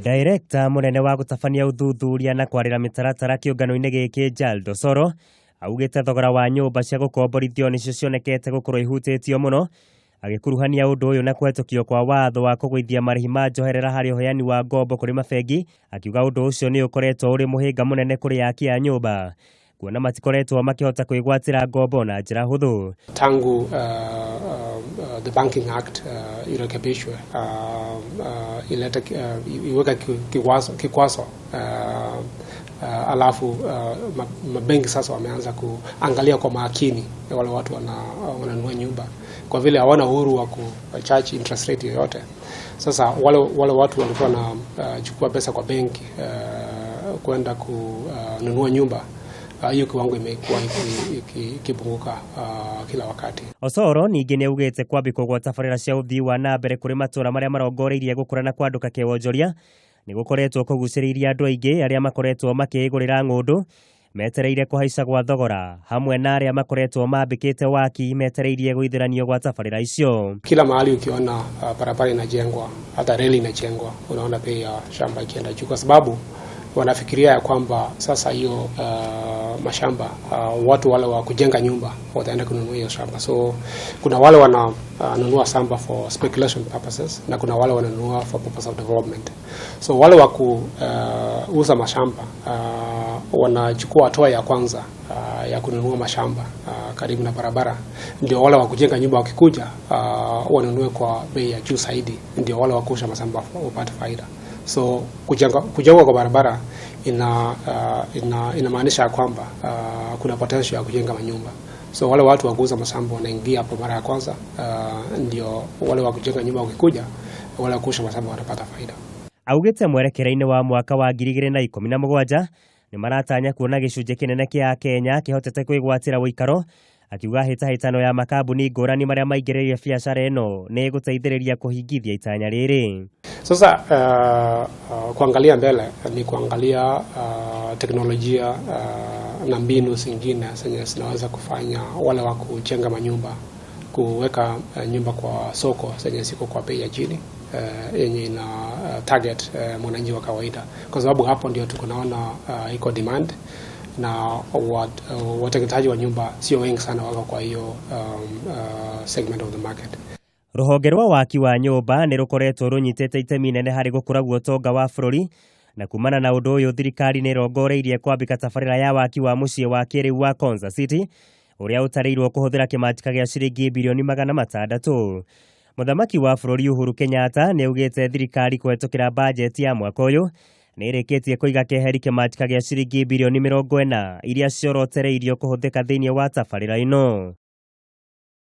Director mũnene wa gũtabania ũthuthuria na kwarĩra mĩtaratara kĩũngano-inĩ gĩkĩ Jaldo Soro augĩte thogora wa nyũmba cia gũkomborithio nĩcio cionekete gũkorwo ihutĩtio mũno, agĩkuruhania ũndũ ũyũ na kũhetũkio kwa watho wa kũgũithia marĩhi ma njoherera harĩ ũheani wa ngombo kũrĩ mabengi, akiuga ũndũ ũcio nĩ ũkoretwo ũrĩ mũhĩnga mũnene kũrĩ aki a nyũmba kuona matikoretwo makĩhota kwĩgwatĩra ngombo na njĩra hũthũ. Tangu the Banking Act irekebishwe, ilete, iweke kikwazo, alafu mabenki sasa wameanza kuangalia kwa makini wale watu wananunua nyumba kwa vile hawana uhuru wa ku charge interest rate yoyote. Sasa wale watu walikuwa na chukua pesa kwa benki kwenda kununua nyumba, hiyo kiwango imekuwa ikipunguka kila wakati. Osoro ningĩ nĩ augĩte kwambĩkwo gwa tabarĩra cia ũthii wa na mbere kũrĩ matũra marĩa marongoreirie gũkũra na kwandũka kĩwonjoria nĩ gũkoretwo kũgucĩrĩirie andũ aingĩ arĩa makoretwo makĩĩgũrĩra ng'ũndũ metereire kũhaica gwa thogora, hamwe na arĩa makoretwo mambĩkĩte waki metereirie gũithĩranio gwa tabarĩra icio. Kila mahali ukiona barabara inajengwa, hata reli inajengwa, unaona bei ya shamba ikienda juu, kwa sababu wanafikiria ya kwamba sasa hiyo mashamba, watu wale wa kujenga nyumba wataenda kununua hiyo shamba. So kuna wale wananunua shamba for speculation purposes na kuna wale wananunua for purpose of development. So wale wa kuuza mashamba wanachukua hatua ya kwanza ya kununua mashamba karibu na barabara, ndio wale wa kujenga nyumba wakikuja wanunue kwa bei ya juu zaidi, ndio wale wa kuuza mashamba wapate faida. So kujenga kwa barabara inamaanisha ya kwamba kuna potential ya kujenga manyumba. So wale watu wa kuuza mashamba wanaingia hapo mara ya kwanza, ndio wale wa kujenga nyumba wakikuja, wale wa kuuza mashamba wanapata faida. Augĩte mwerekera-inĩ wa mwaka wa 2017 nĩ maratanya kuona gĩcunjĩ kĩnene kĩa Akenya kĩhotete kwĩgwatĩra ũikaro, akiuga hĩtahĩtano ya makambuni ngũrani marĩa maingĩrĩire biacara ĩno nĩ ĩgũteithĩrĩria kũhingithia itanya rĩrĩ. Sasa kuangalia mbele ni kuangalia teknolojia na mbinu zingine zenye zinaweza kufanya wale wa kujenga manyumba kuweka nyumba kwa soko zenye ziko kwa bei ya chini, yenye ina target mwananchi wa kawaida, kwa sababu hapo ndio tuko naona iko demand na watengenezaji wa nyumba sio wengi sana wako kwa hiyo segment of the market. Rũhonge rwa waki wa nyũmba nĩ rũkoretwo rũnyitĩte itemi inene harĩ gũkũra gwa ũtonga wa bũrũri, na kumana na ũndũ ũyũ thirikari nĩ ĩrongoreirie kwambĩka tabarĩra ya waki wa mũciĩ wa kĩrĩu wa Konza City ũrĩa ũtarĩirwo kũhũthĩra kĩmanjĩka gĩa ciringi birioni 600. Mũthamaki wa bũrũri Uhuru Kenyatta nĩ augĩte thirikari kũhetũkĩra bajeti ya mwaka ũyũ nĩ ĩrĩkĩtie kũiga keheri kĩmanjĩka gĩa ciringi birioni 40 iria ciorotereirio kũhũthĩka thĩinĩ wa tabarĩra ĩno.